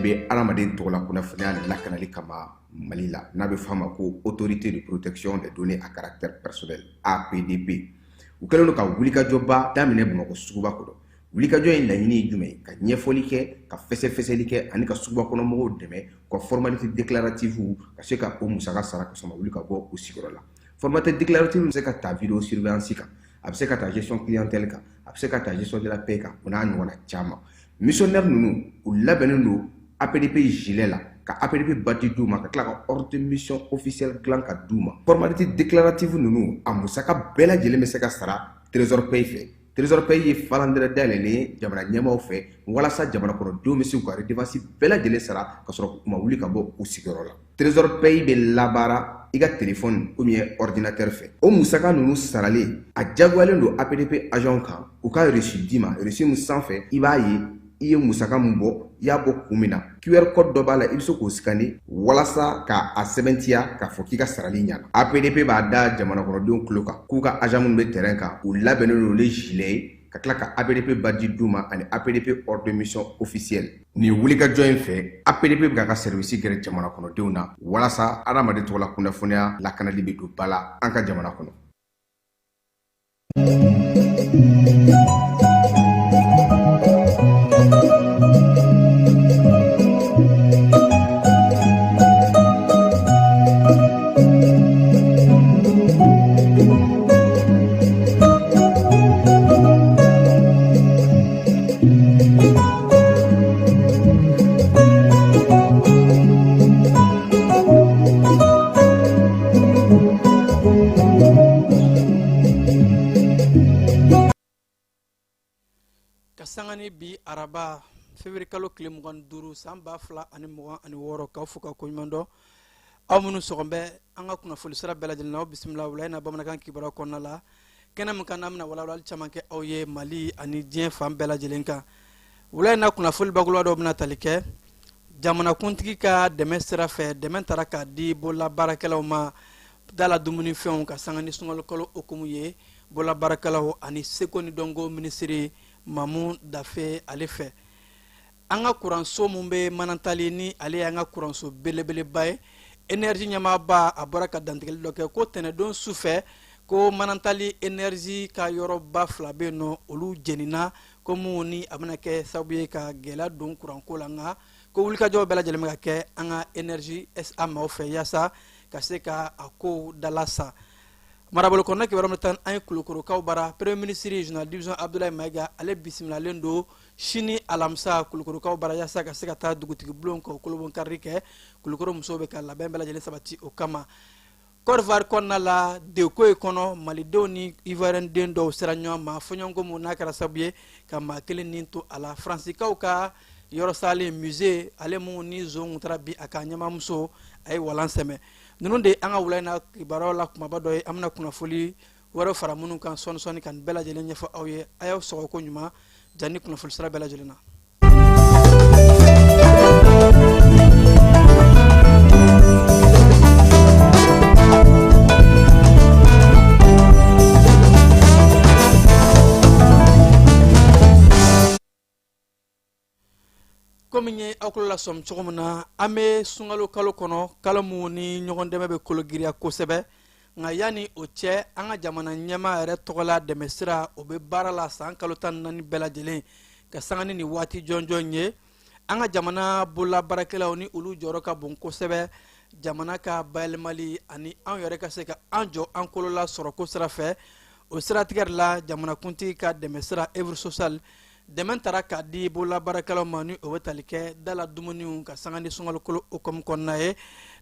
bɛ adamaden tɔgɔla kunnafoniya lakanali kama Mali la, n'a bɛ f'a ma ko Autorité de protection des données à caractère personnel, APDP. U kɛlen don ka wulikajɔba daminɛ Bamakɔ suguba kɔnɔ. Wulikajɔ in laɲini ye jumɛn ye? Ka ɲɛfɔli kɛ, ka fɛsɛfɛsɛli kɛ ani ka suguba kɔnɔ mɔgɔw dɛmɛ u ka formalité déclarative ka se ka o musaka sara ka sɔrɔ ma wuli ka bɔ u sigiyɔrɔ la. Formalité déclarative bɛ se ka ta vidéo surveillance kan, a bɛ se ka ta gestion clientèle kan, a bɛ se ka ta gestion de la paie kan, o n'a ɲɔgɔnna caman. Missionnaire ninnu, u labɛnnen don APDP gilet la, ka APDP badge d'u ma, ka tila ka ordre de mission officielle dilan ka d'u ma. Formalité déclarative ninnu, a musaka bɛɛ lajɛlen bɛ se ka sara Trésor Paye fɛ. Trésor Paye ye falandɛrɛ dayɛlɛlen ye jamana ɲɛmaaw fɛ walasa jamana kɔnɔdenw bɛ se k'u ka redevance bɛɛ lajɛlen sara ka sɔrɔ u ma wuli ka bɔ u sigiyɔrɔ la. Trésor Paye bɛ labaara i ka téléphone ou bien ordinateur fɛ. O musaka ninnu saralen, a diyagoyalen don APDP agent kan u ka reçu d'i ma. Reçu min sanfɛ, i b'a ye i ye musaka min bɔ, i y'a bɔ kun min na. QR code dɔ b'a la, i bɛ se k'o scanner walasa k'a sɛbɛntiya k'a fɔ k'i ka sarali ɲɛna. APDP b'a da jamana kɔnɔdenw tulo kan k'u ka agent minnu bɛ terrain kan, u labɛnnen don ni gilet ye, ka tila ka APDP badge d'u ma ani APDP ordre de mission officielle. Nin wulikajɔ in fɛ, APDP bɛ k'a ka service gɛrɛ jamana kɔnɔdenw na walasa adamaden tɔgɔla kunnafoniya lakanali bɛ don ba la an ka jamana kɔnɔ. Ka sanga ni bi araba février kalo tile 25 san 2026, k'aw fo ka koɲuman dɔn. Aw minnu sɔgɔn bɛ an ka kunnafoni sira bɛɛ lajɛlen na, aw bisimila wula in na bamanankan kibaruya kɔnɔna la. Kɛnɛ min kan, n'an bɛna walawalali caman kɛ aw ye Mali ani diɲɛ fan bɛɛ lajɛlen kan. Wula in na kunnafoni bakuruba dɔw bɛna tali kɛ jamanakuntigi ka dɛmɛ sira fɛ. Dɛmɛ taara k'a di bololabaarakɛlaw ma dala dumunifɛnw ka sanga ni sunkalo hukumu ye, bololabaarakɛlaw ani seko ni dɔnko minisiri Mamu Dafe ale fɛ. An ka kuranso mun bɛ Manantali, ni ale y'an ka kuranso belebeleba ye, énergie ɲɛmaaba a bɔra ka dantigɛli dɔ kɛ ko tɛnɛdon su fɛ ko Manantali énergie ka yɔrɔba fila bɛ yen nɔ, olu jenina, ko mun ni a bɛna kɛ sababu ye ka gɛlɛya don kuranko la. Nka ko wulikajɔw bɛɛ lajɛlen bɛ ka kɛ an ka énergie SA maaw fɛ yaasa ka se ka a kow dalasa. Marabolo kɔnɔna kibaruya bɛ taa an ye Kulukorokaw bara. Premier ministre général division Abdoulaye Mayiga, ale bisimilalen don sini alamisa Kulukorokaw bara yaasa ka se ka taa dugutigi bulon ka kolobon karili kɛ. Kulukoro musow bɛ ka labɛn bɛɛ lajɛlen sabati o kama. Côte d'Ivoire kɔnɔna la, deko ye kɔnɔ, malidenw ni Ivoirien den dɔw sera ɲɔgɔn ma fɔɲɔgɔnkɔ mun n'a kɛra sababu ye ka maa kelen ni to a la. Faransikaw ka yɔrɔ salen musée, ale mun ni zon taara bi a ka ɲɛmaamuso, a ye walan sɛmɛ. Ninnu de an ka wula in na kibaruyaw la kumaba dɔ ye. An bɛna kunnafoli wɛrɛ fara minnu kan sɔɔni sɔɔni ka nin bɛɛ lajɛlen ɲɛfɔ aw ye. A y'aw sɔgɔ ko ɲuman janni kunnafoli sira bɛɛ lajɛlen na. Komi n ye aw tulo lasɔmi cogo min na, an bɛ sunkalo kalo kɔnɔ, kalo mun ni ɲɔgɔn dɛmɛ bɛ kolo giriya kosɛbɛ. Nka yanni o cɛ, an ka jamana ɲɛmaa yɛrɛ tɔgɔla dɛmɛ sira, o bɛ baara la san kalo 14 bɛɛ lajɛlen ka sanga ni nin waati jɔnjɔn ye. An ka jamana bololabaarakɛlaw ni olu jɔyɔrɔ ka bon kosɛbɛ jamana ka bayɛlɛmali ani anw yɛrɛ ka se ka an jɔ an kolo la sɔrɔko sira fɛ. O siratigɛ de la, jamanakuntigi ka dɛmɛ sira œuvre sociale, dɛmɛ taara k'a di bololabaarakɛlaw ma, ni o bɛ tali kɛ dala dumuniw ka sanga ni sunkalo kalo hukumu kɔnɔna ye.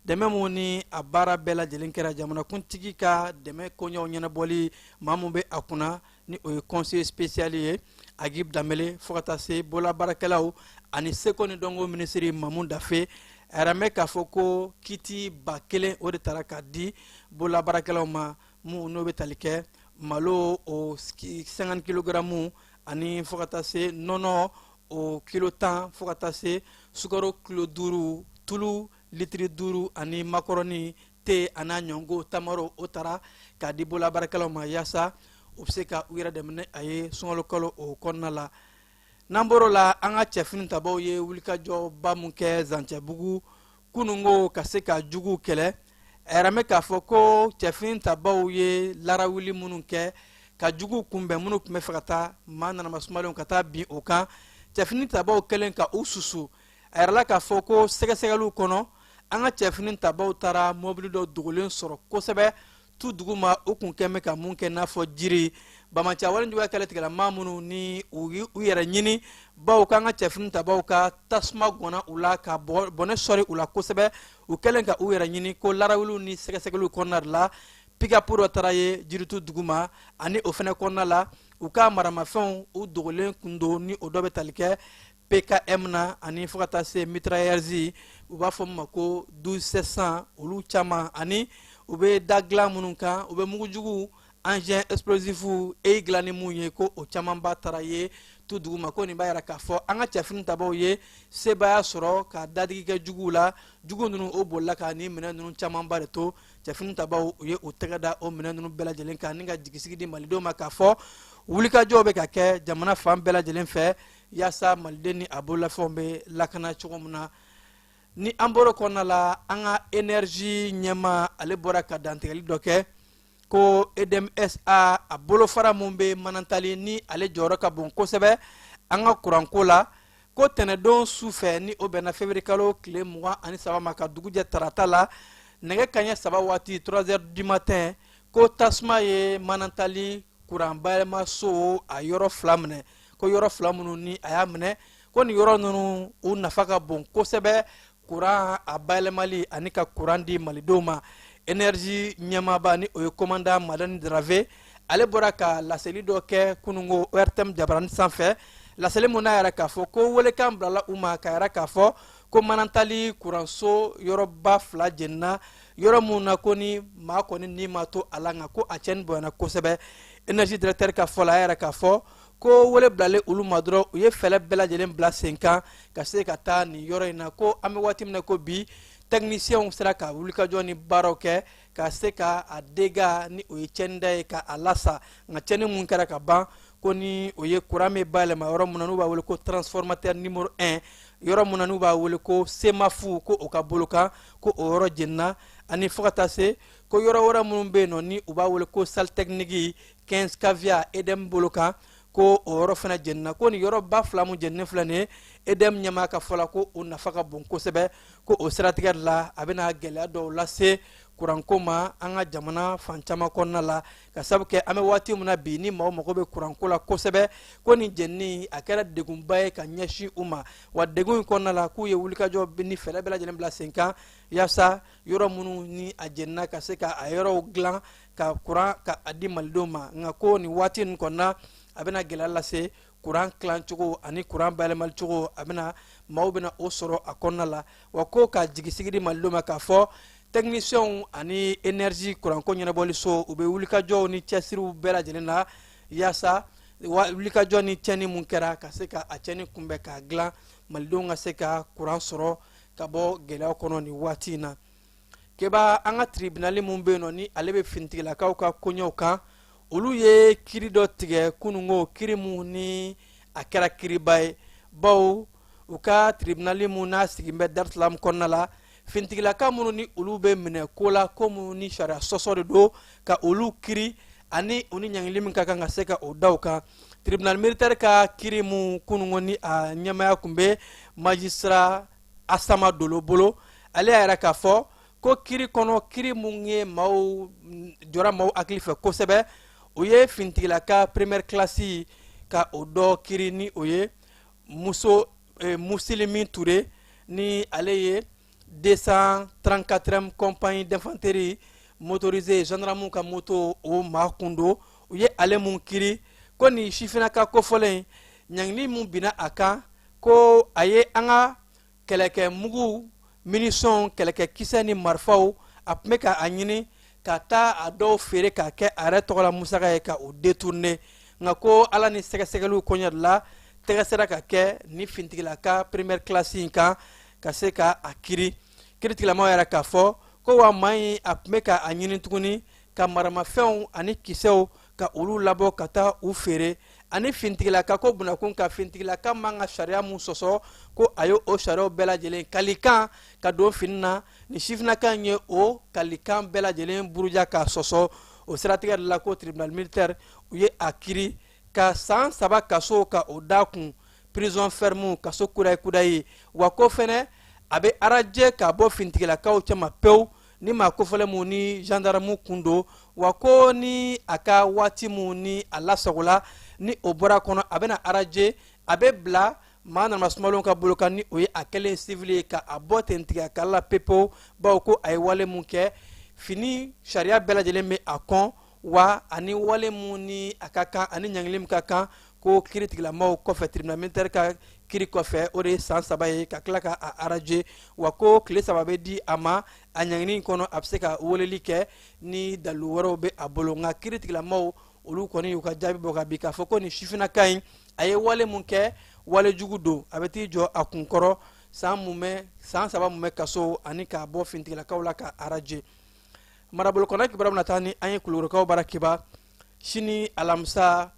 Dɛmɛ mun ni a baara bɛɛ lajɛlen kɛra jamanakuntigi ka dɛmɛ koɲɛw ɲɛnabɔli maa mun bɛ a kunna, ni o ye conseiller spécial ye Agib Danbele, fo ka taa se bololabaarakɛlaw ani seko ni dɔnko minisiri Mamu Dafe. A yɛrɛ mɛn k'a fɔ ko kiti 1000 o de taara k'a di bololabaarakɛlaw ma, mun n'o bɛ tali kɛ malo o 50 kilogaramu ani fo ka taa se nɔnɔ o kilo 10, fo ka taa se sukaro kilo 5, tulu litiri 5 ani makɔrɔni, te a n'a ɲɔngo tamaro, o taara k'a di bololabaarakɛlaw ma yaasa u bɛ se ka u yɛrɛ dɛmɛ ni a ye sunkalo kalo o kɔnɔna la. N'an bɔr'o la, an ka cɛfini tabaw ye wulikajɔba mun kɛ Zancɛbugu kunungo ka se ka juguw kɛlɛ. A yɛrɛ mɛn k'a fɔ ko cɛfini tabaw ye larawuli minnu kɛ ka juguw kunbɛn, minnu tun bɛ fɛ ka taa maa nanama sumalenw ka taa bin o kan, cɛfini tabaw kɛlen ka u susu. A yɛrɛla k'a fɔ ko sɛgɛsɛgɛliw kɔnɔ, an ka cɛfini tabaw taara mɔbili dɔ dogolen sɔrɔ kosɛbɛ tu duguma, u kun kɛn bɛ ka mun kɛ n'a fɔ jiri. Banbaanci wale juguya kɛlɛ tigilama minnu ni u yɛrɛ ɲini, baw k'an ka cɛfini tabaw ka tasuma gɔnna u la ka bɔnɛ sɔri u la kosɛbɛ, u kɛlen ka u yɛrɛ ɲini, ko larawuliw ni sɛgɛsɛgɛliw kɔnɔna de la, pikapu dɔ taara ye jiritu duguma. Ani o fɛnɛ kɔnɔna la, u ka maramafɛnw u dogolen kun don, ni o dɔ bɛ tali kɛ PKM na ani fo ka taa se mitrailleuse, u b'a fɔ min ma ko 12-700, olu caman, ani u bɛ da dilan minnu kan, u bɛ mugujugu, engin explosif e dilan ni mun ye, ko o camanba taara ye tu duguma. Ko nin b'a yira k'a fɔ an ka cɛfini tabaw ye sebaaya sɔrɔ ka dadigi kɛ juguw la. Jugu ninnu o bolila ka nin minɛn ninnu camanba de to. Cɛfini tabaw u ye u tɛgɛ da o minɛn ninnu bɛɛ lajɛlen kan, ni ka jigisigi di malidenw ma k'a fɔ wulikajɔw bɛ ka kɛ jamana fan bɛɛ lajɛlen fɛ yaasa maliden ni a bololafɛnw bɛ lakana cogo min na. Ni an bɔr'o kɔnɔna la, an ka énergie ɲɛmaa, ale bɔra ka dantigɛli dɔ kɛ ko EDM SA, a bolofara mun bɛ Manantali, ni ale jɔyɔrɔ ka bon kosɛbɛ an ka kuranko la, ko tɛnɛdon su fɛ, ni o bɛnna février kalo tile 23 ma, ka dugu jɛ tarata la, nɛgɛ kaɲɛ 3 waati, 3 heures du matin, ko tasuma ye Manantali kuran bayɛlɛmaso a yɔrɔ fila minɛ. Ko yɔrɔ fila minnu ni a y'a minɛ, ko nin yɔrɔ ninnu u nafa ka bon kosɛbɛ kuran a bayɛlɛmali ani ka kuran di malidenw ma. Énergie ɲɛmaaba, ni o ye commandant Madani Drave, ale bɔra ka laseli dɔ kɛ kunungo ORTM jabarani sanfɛ, laseli mun n'a yɛrɛ k'a fɔ ko welekan bilala u ma ka yɛrɛ k'a fɔ ko Manantali kuranso yɔrɔba fila jenina, yɔrɔ mun na ko ni maa kɔni ni ma to a la, nka ko a cɛnni bonyana kosɛbɛ. Énergie directeur ka fɔ la, a yɛrɛ k'a fɔ ko wele bilalen olu ma dɔrɔn, u ye fɛɛrɛ bɛɛ lajɛlen bila sen kan ka se ka taa nin yɔrɔ in na. Ko an bɛ waati min na ko bi, techniciens sera ka wulikajɔ ni baaraw kɛ ka se ka a dégâts, ni o ye cɛnida ye, ka a lasa. Nka cɛnni mun kɛra ka ban, ko ni o ye kuran bɛ bayɛlɛma yɔrɔ mun na n'u b'a wele ko transformateur numéro 1, yɔrɔ mun na n'u b'a wele ko semafu, ko o ka bolo kan, ko o yɔrɔ jenina, ani fo ka taa se ko yɔrɔ wɛrɛ minnu bɛ yen nɔ, ni u b'a wele ko salle technique 15 kVA EDM bolo kan, ko o yɔrɔ fana jenina. Ko nin yɔrɔba fila mun jeninen filɛ nin ye, EDM ɲɛmaa ka fɔ la, ko o nafa ka bon kosɛbɛ, ko o siratigɛ de la a bɛna gɛlɛya dɔw lase kuranko ma an ka jamana fan caman kɔnɔna la, ka sabu kɛ an bɛ waati min na bi, ni maaw mago bɛ kuranko la kosɛbɛ, ko nin jenini a kɛra degunba ye ka ɲɛsin u ma. Wa degun in kɔnɔna la, k'u ye wulikajɔ ni fɛɛrɛ bɛɛ lajɛlen bila sen kan yaasa yɔrɔ minnu ni a jenina, ka se ka a yɔrɔw dilan ka kuran ka a di malidenw ma. Nka ko nin waati nin kɔnɔna, a bɛna gɛlɛya lase kuran tilancogo ani kuran bayɛlɛmali cogo, a bɛna maaw bɛna o sɔrɔ a kɔnɔna la. Wa ko ka jigisigi di malidenw ma k'a fɔ techniciens ani énergie kuranko ɲɛnabɔliso, u bɛ wulikajɔw ni cɛsiriw bɛɛ lajɛlen na yaasa wulikajɔ ni cɛnni mun kɛra, ka se ka a cɛnni kunbɛn k'a dilan, malidenw ka se ka kuran sɔrɔ ka bɔ gɛlɛya kɔnɔ nin waati in na. Keba, an ka tribunal mun bɛ yen nɔ, ni ale bɛ finitigilakaw ka koɲɛw kan, olu ye kiri dɔ tigɛ kunungo, kiri mun ni a kɛra kiriba ye, bawo u ka tribunal mun n'a sigin bɛ Dar-Salam kɔnɔna la, finitigilaka minnu ni olu bɛ minɛ ko la, ko minnu ni sariya sɔsɔ de don, ka olu kiri ani u ni ɲangili min ka kan ka se ka o da u kan. Tribunal militaire ka kiri mun kunungo, ni a ɲɛmaya kun bɛ magistrat Asama Dolo bolo, ale y'a yɛrɛ k'a fɔ ko kiri kɔnɔ, kiri mun ye maaw jɔra maaw hakili fɛ kosɛbɛ, o ye finitigilaka première classe ka o dɔ kiri, ni o ye muso Musilimi Ture, ni ale ye 234e compagnie d'infanterie motorisée, gendarme ka moto o maa kun don. U ye ale mun kiri, ko nin sifinnaka kofɔlen, ɲangili mun binna a kan, ko a ye an ka kɛlɛkɛ mugu, munition, kɛlɛkɛ kisɛ ni marifaw, a tun bɛ ka a ɲini ka taa a dɔw feere k'a kɛ a yɛrɛ tɔgɔla musaka ye, ka o détourner. Nka ko ala ni sɛgɛsɛgɛliw koɲɛ de la, tɛgɛ sera ka kɛ ni finitigilaka première classe in kan ka se ka a kiri. Kiritigilamaw yɛrɛ k'a fɔ ko wa maa in, a tun bɛ ka a ɲini tuguni ka maramafɛnw ani kisɛw ka olu labɔ ka taa u feere. Ani fintigilaka ko bunakun ka fintigilaka man ka sariya mun sɔsɔ, ko a ye o sariyaw bɛɛ lajɛlen kalikan ka don fini na. Ni sifinnaka in ye o kalikan bɛɛ lajɛlen buruja k'a sɔsɔ. O siratigɛ de la, ko tribunal militaire u ye a kiri ka san 3 kaso ka o da kun, prison ferme, kaso kudayi kudayi. Wa ko fɛnɛ a bɛ radier ka bɔ fintigilakaw cɛma pewu, ni maa kofɔlen mun ni gendarme kun don. Wa ko ni a ka waati mun ni a lasagola, ni o bɔra kɔnɔ, a bɛna radier, a bɛ bila maa nana sumalenw ka bolo kan, ni o ye a kɛlen civil ye, ka a bɔ tentigiya kala la pepewu, bawo ko a ye wale mun kɛ, fini sariya bɛɛ lajɛlen bɛ a kɔn. Wa ani wale mun ni a ka kan ani ɲangili min ka kan, ko kiiritigilamaw kɔfɛ, tribunal militaire ka kiri kɔfɛ, o de ye san 3 ye, ka tila ka a radier. Wa ko tile 3 bɛ di a ma a ɲangini kɔnɔ, a bɛ se ka weleli kɛ ni dalilu wɛrɛw bɛ a bolo. Nka kiiritigilamaw olu kɔni y'u ka jaabi bɔ ka bi k'a fɔ ko nin sifinnaka in, a ye wale mun kɛ, wale jugu don, a bɛ t'i jɔ a kunkɔrɔ san mumɛ, san 3 mumɛ kaso, ani k'a bɔ fintigilakaw la ka radier. Marabolo kɔnɔ kibaruya bɛna taa ni an ye Kulukorokaw bara kiba. Sini alamisa,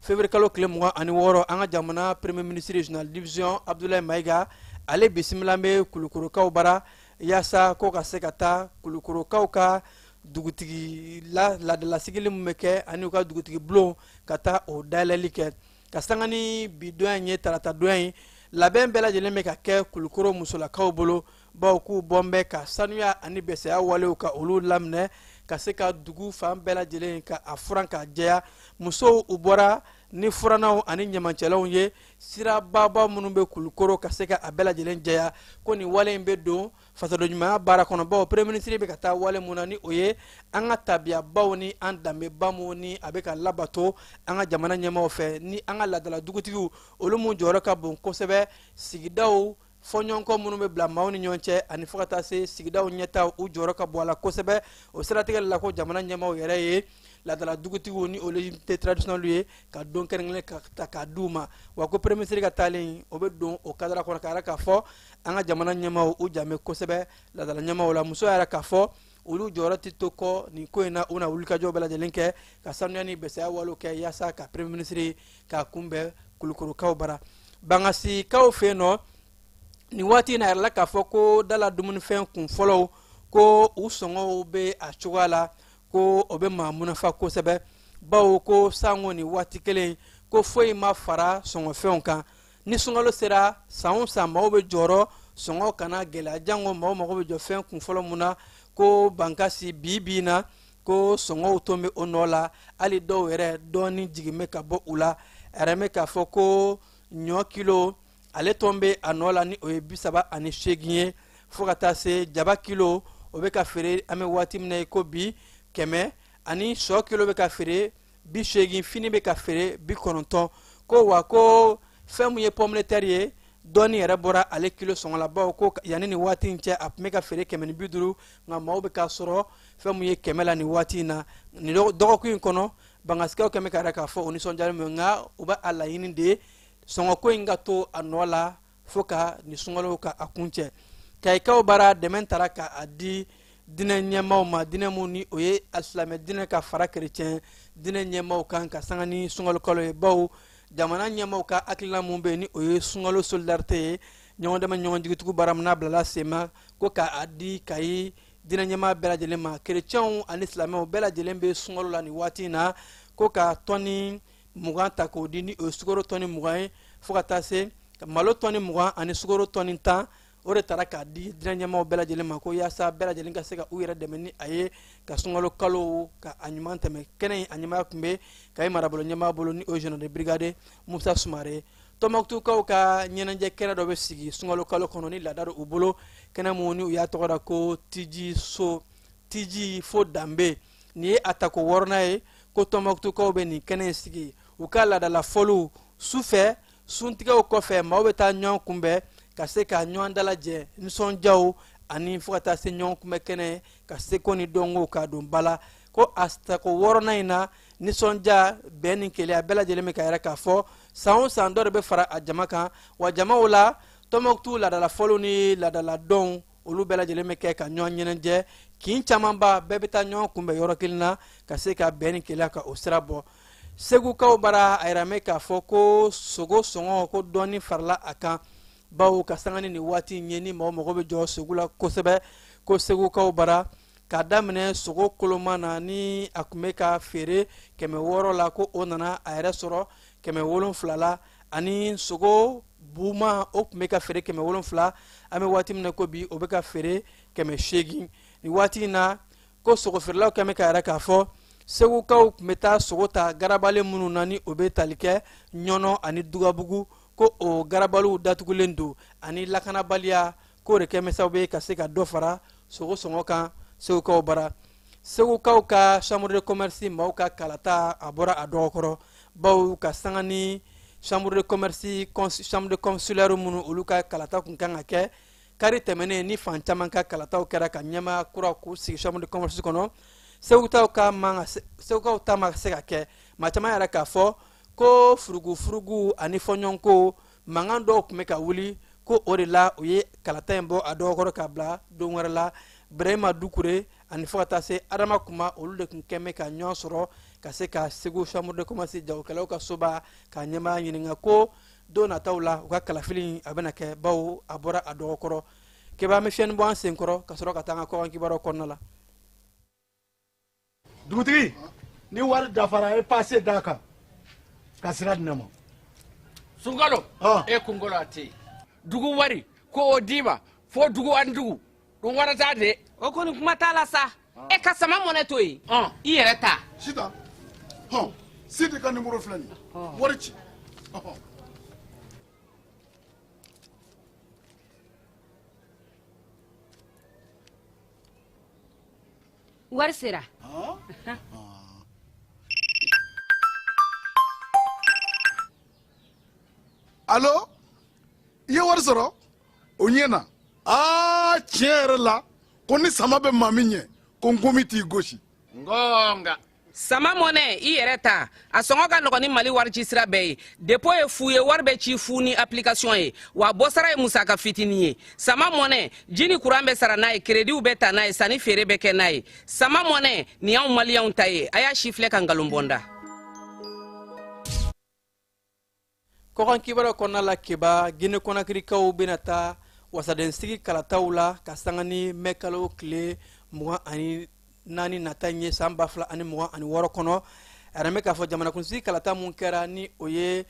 février kalo tile 26, an ka jamana premier ministre général division Abdoulaye Mayiga, ale bisimila bɛ Kulukorokaw bara, yaasa ko ka se ka taa Kulukorokaw ka dugutigi la laadalasigili min bɛ kɛ ani u ka dugutigi bulon, ka taa o dayɛlɛli kɛ. Ka sanga ni bi donya in ye, tarata donya in, labɛn bɛɛ lajɛlen bɛ ka kɛ Kulukoro musolakaw bolo, bawo k'u bɔn bɛ ka sanuya ani bɛsɛya walew ka olu laminɛ, ka se ka dugu fan bɛɛ lajɛlen ka a furan k'a jɛya. Musow u bɔra ni furannaw ani ɲamancɛlanw ye sirababa minnu bɛ Kulukoro, ka se ka a bɛɛ lajɛlen jɛya. Ko nin wale in bɛ don fasodenɲumanya baara kɔnɔ, bawo premier ministre bɛ ka taa wale mun na, ni o ye an ka tabiyabaw ni an danbeba mun ni a bɛ ka labato an ka jamana ɲɛmaaw fɛ, ni an ka laadala dugutigiw, olu mun jɔyɔrɔ ka bon kosɛbɛ sigidaw fɔɲɔgɔnkɔ minnu bɛ bila maaw ni ɲɔgɔn cɛ, ani fo ka taa se sigidaw ɲɛtaw, u jɔyɔrɔ ka bon a la kosɛbɛ. O siratigɛ la, ko jamana ɲɛmaaw yɛrɛ ye laadala dugutigiw ni olu légitimité traditionnelle ye ka don kɛrɛnkɛrɛn ka ta k'a d'u ma. Wa ko premier ministre ka taalen, o bɛ don o cadre kɔnɔ, k'a yɛrɛ k'a fɔ an ka jamana ɲɛmaaw u janbe kosɛbɛ laadala ɲɛmaaw la. Muso yɛrɛ k'a fɔ olu jɔyɔrɔ tɛ to kɔ nin ko in na, u na wulikajɔ bɛɛ lajɛlen kɛ ka sanuya ni bɛsɛya walew kɛ, yaasa ka premier ministre k'a kunbɛn Kulukorokaw bara. Bangasikaw fɛ yen nɔ, nin waati in na, a yɛrɛ la k'a fɔ ko dala dumunifɛn kun fɔlɔw, ko u sɔngɔw bɛ a cogoya la, ko o bɛ maa munafa kosɛbɛ, bawo ko sango nin waati kelen, ko foyi ma fara sɔngɔfɛnw kan. Ni sunkalo sera san o san, maaw bɛ jɔrɔ sɔngɔ kana gɛlɛya, jango maaw mago bɛ jɔ fɛn kun fɔlɔ mun na. Ko Bankasi bi bi in na, ko sɔngɔw tun bɛ o nɔ la, hali dɔw yɛrɛ dɔɔni jigin bɛ ka bɔ u la. A yɛrɛ bɛ k'a fɔ ko ɲɔ kilo, ale tɔn bɛ a nɔ la, ni o ye 38 ye, fo ka taa se jaba kilo, o bɛ ka feere an bɛ waati min na i ko bi 100, ani sɔ kilo bɛ ka feere 80, fini bɛ ka feere 90. Ko wa ko fɛn mun ye pomme de terre ye, dɔɔni yɛrɛ bɔra ale kilo sɔngɔ la, bawo ko yanni nin waati in cɛ, a tun bɛ ka feere 150, nka maaw bɛ k'a sɔrɔ fɛn mun ye 100 la nin waati in na. Nin dɔgɔkun in kɔnɔ, Bangasikaw kɛmɛ ka yɛrɛ k'a fɔ o nisɔndiyalen don, nka u bɛ a laɲini de sɔngɔko in ka to a nɔ la fo ka nin sunkalo ka a kuncɛ. Kayikaw bara, dɛmɛ tara ka a di diinɛ ɲɛmaaw ma, diinɛ mun ni o ye alisilamɛ diinɛ ka fara kerecɛn diinɛ ɲɛmaaw kan, ka sanga ni sunkalo kalo ye, bawo jamana ɲɛmaaw ka hakilina mun bɛ yen, ni o ye sunkalo solidarité ye, ɲɔgɔn dɛmɛ, ɲɔgɔn jigitugu baara min n'a bilala sen ma, ko k'a di Kayi diinɛ ɲɛmaa bɛɛ lajɛlen ma, kerecɛnw ani silamɛw bɛɛ lajɛlen bɛ sunkalo la nin waati in na, ko ka tɔni 20 ta k'o di, ni o ye sukaro tɔni 20 ye, fo ka taa se malo tɔni 20 ani sukaro tɔni 10, o de taara k'a di diinɛ ɲɛmaaw bɛɛ lajɛlen ma, ko yaasa bɛɛ lajɛlen ka se ka u yɛrɛ dɛmɛ ni a ye ka sunkalo kalo ka a ɲuman tɛmɛ. Kɛnɛ in a ɲɛmaaya tun bɛ Kayi marabolo ɲɛmaa bolo, ni o ye général de brigade Musa Sumare. Tɔnbɔkutukaw ka ɲɛnajɛ kɛnɛ dɔ bɛ sigi sunkalo kalo kɔnɔ, ni laada don u bolo, kɛnɛ mun ni u y'a tɔgɔ da ko tiji so, tiji fo danbe. Nin ye a tako wɔɔrɔnan ye ko Tɔnbɔkutukaw bɛ nin kɛnɛ in sigi. U ka laadala fɔliw su fɛ, suntigɛw kɔfɛ, maaw bɛ taa ɲɔgɔn kunbɛn ka se ka ɲɔgɔn dalajɛ, nisɔndiyaw ani fo ka taa se ɲɔgɔn kunbɛn kɛnɛ ka seko ni dɔnko ka don ba la. Ko a tako wɔɔrɔnan in na, nisɔndiya, bɛn ni kelenya bɛɛ lajɛlen bɛ ka yɛrɛ k'a fɔ san o san dɔ de bɛ fara a jama kan. Wa jamaw la, Tɔnbɔkutu laadala fɔliw ni laadala dɔnw, olu bɛɛ lajɛlen bɛ kɛ ka ɲɔgɔn ɲɛnajɛ. Kin camanba bɛɛ bɛ taa ɲɔgɔn kunbɛn yɔrɔ kelen na ka se ka bɛn ni kelenya ka o sira bɔ. Segukaw bara, a yira mɛ k'a fɔ ko sogo sɔngɔ ko dɔɔni farala a kan, bawo ka sanga ni nin waati in ye, ni maaw mago bɛ jɔ sogo la kosɛbɛ, ko Segukaw bara, k'a daminɛ sogo koloma na, ni a tun bɛ ka feere 600 la, ko o nana a yɛrɛ sɔrɔ 700 la, ani sogo buma, o tun bɛ ka feere 700, an bɛ waati min na ko bi, o bɛ ka feere 800 nin waati in na. Ko sogofeerelaw kɛn bɛ k'a yira k'a fɔ Segukaw tun bɛ taa sogo ta garabali minnu na, ni o bɛ tali kɛ Ɲɔnɔ ani Dugabugu, ko o garabaliw datugulen don, ani lakanabaliya, k'o de kɛn bɛ sababu ye ka se ka dɔ fara sogo sɔngɔ kan Segukaw bara. Segukaw ka chambre de commerce maaw ka kalata, a bɔra a dɔgɔkɔrɔ, bawo ka sanga ni chambre de commerce, chambre de consulaire minnu, olu ka kalata tun kan ka kɛ kari tɛmɛnen, ni fan caman ka kalataw kɛra ka ɲɛmaa kura k'u sigi chambre de commerce kɔnɔ, Segukaw ka man ka Segukaw ta ma se ka kɛ. Maa caman yɛrɛ k'a fɔ ko furugufurugu ani fɔɲɔgɔnko mankan dɔw tun bɛ ka wuli, ko o de la u ye kalata in bɔ a dɔgɔkɔrɔ k'a bila don wɛrɛ la. Ibrahima Dukure ani fo ka taa se Adama Kuma, olu de tun kɛn bɛ ka ɲɔgɔn sɔrɔ ka se ka Segu chambre de commerce jagokɛlaw ka soba ka ɲɛmaa ɲininka ko don nataw la u ka kalafili a bɛna kɛ, bawo a bɔra a dɔgɔkɔrɔ. Keba, an bɛ fiɲɛni bɔ an sen kɔrɔ ka sɔrɔ ka taa an ka kɔkan kibaruyaw kɔnɔna la. Dugutigi, ni wari dafara, e passe d'a kan ka sira di ne ma. Sunkalo, e kunkolo a tɛ yen. Dugu wari ko o d'i ma fo dugu ani dugu ɗum warata de. O kɔni, kuma t'a la sa. E ka Sama Mɔnɛ to yen, i yɛrɛ ta. Sitan, hɔn, Sidi ka nimoro filɛ nin ye, wari ci, ɔhɔn. Wari sera. Alo, i ye wari sɔrɔ o ɲɛ na. Aa, tiɲɛ yɛrɛ la, ko ni sama bɛ maa min ɲɛ, ko nkomi t'i gosi. Ngonga. Sama Mɔnɛ, i yɛrɛ ta, a sɔngɔ ka nɔgɔn ni Mali wari ci sira bɛɛ ye. Dépôt ye fu ye, wari bɛ ci fu ni application ye, wa bɔsara ye musaka fitinin ye. Sama Mɔnɛ, ji ni kuran bɛ sara n'a ye, créditw bɛ ta n'a ye, sanni feere bɛ kɛ n'a ye. Sama Mɔnɛ nin y'anw Maliyɛnw ta ye. A y'a si filɛ ka nkalon bɔ n da. Kɔkan kibaruyaw kɔnɔna la, Keba, Gine Kɔnakirikaw bɛna taa wasadensigi kalataw la ka sanga ni mɛ kalo tile 24 nata in ye, san 2026 kɔnɔ. A yɛrɛ bɛ k'a fɔ jamanakuntigi kalata mun kɛra, ni o ye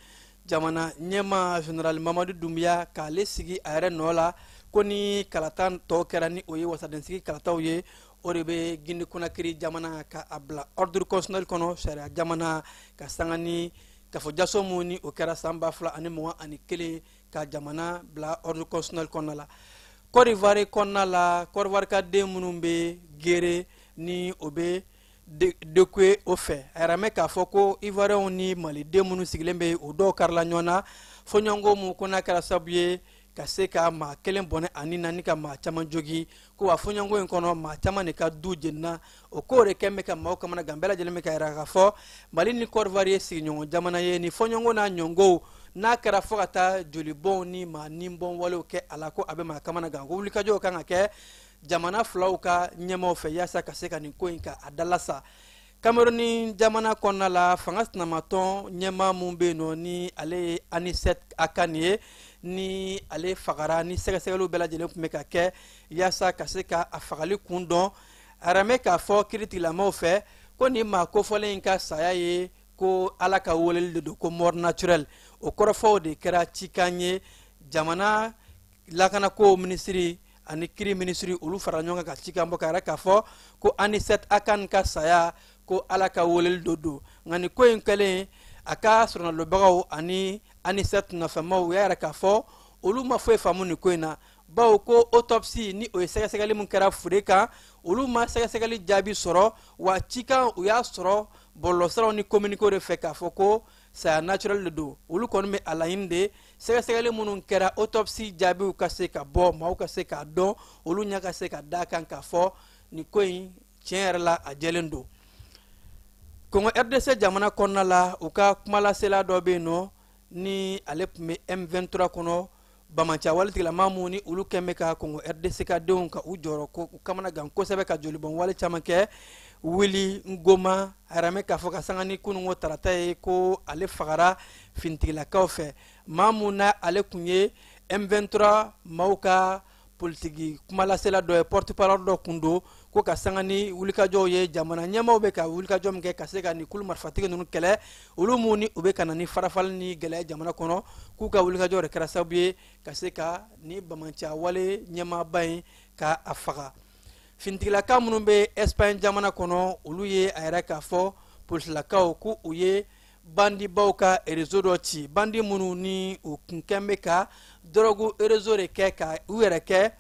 jamana ɲɛma général Mamadu Dunbiya k'ale sigi a yɛrɛ nɔ la, ko ni kalata tɔ kɛra, ni o ye wasadensigi kalataw ye, o de bɛ Gine Konakiri jamana ka a bila ordre constitutionnel kɔnɔ, sariya jamana, ka sanga ni kafo jaso mun ni o kɛra san 2021 ka jamana bila ordre constitutionnel kɔnɔna la. Côte d'Ivoire kɔnɔna la, Côte d'Ivoire ka den minnu bɛ Gere, ni o bɛ Duékoué o fɛ, a yɛrɛ mɛn k'a fɔ ko Ivoirienw ni Maliden minnu sigilen bɛ, o dɔw karila ɲɔgɔn na, fɔɲɔgɔnkɔ mun ko n'a kɛra sababu ye ka se ka maa kelen bɔnɛ ani na ni ka maa caman jogi, ko wa fɔɲɔgɔnkɔ in kɔnɔ, maa caman de ka du jenina. O ko de kɛn bɛ ka maaw kamana gan. Bɛɛ lajɛlen bɛ ka yira k'a fɔ Mali ni Côte d'Ivoire ye sigiɲɔgɔn jamana ye. Ni fɔɲɔgɔnkɔ n'a ɲɔngɔw n'a kɛra fo ka taa jolibɔnw ni maa ninbɔn walew kɛ a la, ko a bɛ maa kamana gan, ko wulikajɔw kan ka kɛ jamana filaw ka ɲɛmaaw fɛ yaasa ka se ka nin ko in ka a dalasa. Cameroun jamana kɔnɔna la, fanga sinamatɔn ɲɛmaa mun bɛ yen nɔ, ni ale ye Anicet Ekane ye, ni ale fagara, ni sɛgɛsɛgɛliw bɛɛ lajɛlen tun bɛ ka kɛ yaasa ka se ka a fagali kun dɔn, a yɛrɛ mɛn k'a fɔ kiiritigilamaw fɛ ko nin maa kofɔlen in ka saya ye ko Ala ka weleli de don, ko mort naturelle. O kɔrɔfɔw de kɛra cikan ye jamana lakanako minisiri ani kiri minisiri, olu fara ɲɔgɔn kan ka cikan bɔ ka yɛrɛ k'a fɔ ko Anicet Ekane ka saya, ko Ala ka weleli dɔ don. Nka nin ko in kɛlen, a ka sɔrɔnalobagaw ani Anicet nɔfɛmaw, u y'a yɛrɛ k'a fɔ olu ma foyi faamu nin ko in na, bawo ko autopsie, ni o ye sɛgɛsɛgɛli min kɛra fure kan, olu ma sɛgɛsɛgɛli jaabi sɔrɔ, wa cikan u y'a sɔrɔ bɔlɔlɔsiraw ni communiqué de fɛ k'a fɔ ko saya naturel de don. Olu kɔni bɛ a laɲini de, sɛgɛsɛgɛli minnu kɛra, autopsie jaabiw ka se ka bɔ, maaw ka se k'a dɔn, olu ɲɛ ka se ka da kan k'a fɔ nin ko in tiɲɛ yɛrɛ la, a jɛlen don. Kongo RDC jamana kɔnɔna la, u ka kumalasela dɔ bɛ yen nɔ, ni ale tun bɛ M23 kɔnɔ. Banbaanci wale tigilama minnu ni olu kɛn bɛ ka Kongo RDC ka denw ka u jɔrɔ ko u kamana gan kosɛbɛ, ka jolibɔn wale caman kɛ. Willy Ngoma a yɛrɛ k'a fɔ ka sanga ni kununko tarata ye ko ale fagara finitigilakaw fɛ. Maa mun na ale kun ye M23 maaw ka politiki kumalasela dɔ ye, porte parole dɔ kun don, ko ka sanga ni wulikajɔw ye, jamana ɲɛmaaw bɛ ka wulikajɔ min kɛ ka se ka nin kulu marifatigi ninnu kɛlɛ, olu mun ni u bɛ ka na ni farafali ni gɛlɛya jamana kɔnɔ, k'u ka wulikajɔ de kɛra sababu ye ka se ka ni banbaanci wale ɲɛmaaba in ka a faga. Finitigilaka minnu bɛ Espagne jamana kɔnɔ, olu ye a yɛrɛ k'a fɔ polisilakaw ko u ye bandibaw ka réseau dɔ ci, bandi minnu ni u kun kɛn bɛ ka dɔrɔgu réseau de kɛ, ka u yɛrɛ kɛ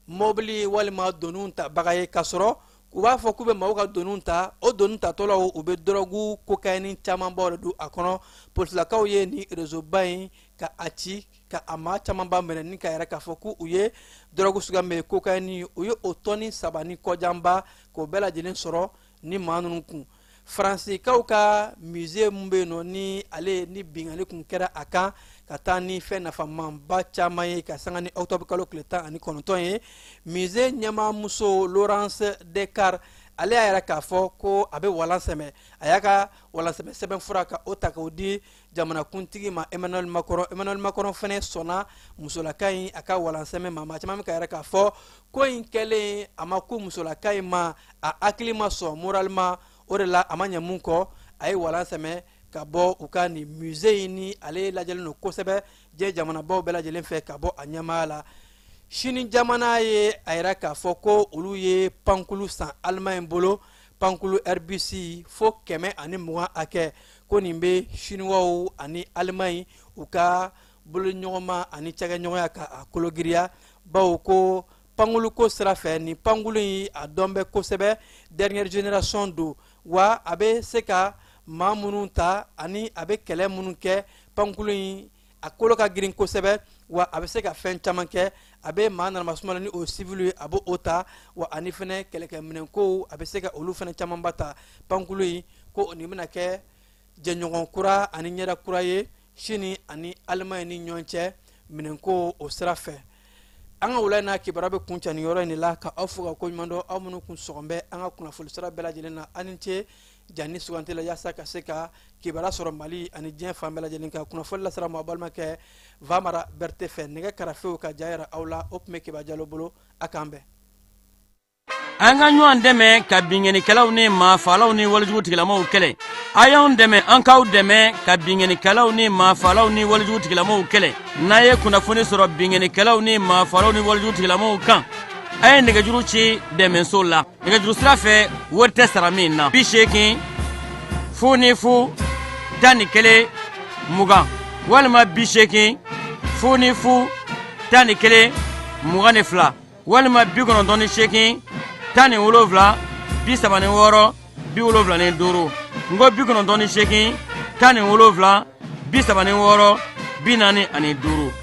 mɔbili walima doniw tabaga ye, k'a sɔrɔ u b'a fɔ k'u bɛ maaw ka doniw ta. O doni tatɔlaw, u bɛ dɔrɔgu cocaïne camanbaw de don a kɔnɔ. Polisilakaw ye ni réseau ba in ka a ci, ka a maa camanba minɛ, ni ka yɛrɛ k'a fɔ k'u ye dɔrɔgu suguya min ye cocaïne, u ye o tɔni 3 ni kɔjanba k'o bɛɛ lajɛlen sɔrɔ ni maa ninnu kun. Faransikaw ka musée min bɛ yen nɔ, ni ale ni binkanni kun kɛra a kan ka taa ni fɛn nafamanba caman ye, ka sanga ni octobre kalo tile 19 ye, musée ɲɛmaamuso Laurence Descartes, ale y'a yɛrɛ k'a fɔ ko a bɛ walan sɛmɛ. A y'a ka walan sɛmɛ sɛbɛn fura ka o ta k'o di jamanakuntigi ma Emmanuel Macron. Emmanuel Macron fɛnɛ sɔnna musolaka in a ka walan sɛmɛ ma. Maa caman bɛ ka yɛrɛ k'a fɔ ko in kɛlen a ma ko musolaka in ma, a hakili ma sɔn moralement, o de la a ma ɲɛ mun kɔ, a ye walan sɛmɛ ka bɔ u ka nin musée in ni ale lajɛlen don kosɛbɛ diɲɛ jamanabaw bɛɛ lajɛlen fɛ, ka bɔ a ɲɛmaaya la. Sini jamana ye a yira k'a fɔ ko olu ye pankulu san Allemagne bolo, pankulu Airbus fo 120 hakɛ, ko nin bɛ Chinois ani Allemagne u ka boloɲɔgɔnma ani cakɛɲɔgɔnya ka a kologiriya, bawo ko pankulu ko sira fɛ, nin pankulu in a dɔn bɛ kosɛbɛ, dernière génération don, wa a bɛ se ka maa minnu ta ani a bɛ kɛlɛ minnu kɛ. Pankulu in a kolo ka girin kosɛbɛ, wa a bɛ se ka fɛn caman kɛ. A bɛ maa nanamasuma ni o civil ye, a b'o o ta, wa ani fɛnɛ kɛlɛkɛminɛnkow, a bɛ se ka olu fɛnɛ camanba ta. Pankulu in, ko nin bɛna kɛ jɛɲɔgɔn kura ani ɲɛda kura ye Sini ani Allemagne ni ɲɔgɔn cɛ minɛnko o sira fɛ. An ka wula in n'a kibaruya bɛ kuncɛ nin yɔrɔ in de la, ka aw fo ka koɲuman dɔn, aw minnu kun sɔgɔn bɛ an ka kunnafoni sira bɛɛ lajɛlen na. Aw ni ce janni sugantili la yaasa ka se ka kibaruya sɔrɔ Mali ani diɲɛ fan bɛɛ lajɛlen kan. Kunnafoni lasera ma balimakɛ Vamara Berete fɛ, nɛgɛ karafew ka ja yɛrɛ aw la, o tun bɛ Keba Jalo bolo. A k'an bɛn. An ka ɲɔgɔn dɛmɛ ka binkannikɛlaw ni maafaalaw ni walejugu tigilamaw kɛlɛ. A y'anw dɛmɛ, an k'aw dɛmɛ ka binkannikɛlaw ni maafaalaw ni walejugu tigilamaw kɛlɛ. N'a ye kunnafoni sɔrɔ binkannikɛlaw ni maafaalaw ni walejugu tigilamaw kan, a ye nɛgɛjuru ci dɛmɛso la nɛgɛjuru sira fɛ, wari tɛ sara min na: 80 00 11 20 walima 80 00 11 22 walima 98 17 36 75. N ko 98 17 36 45.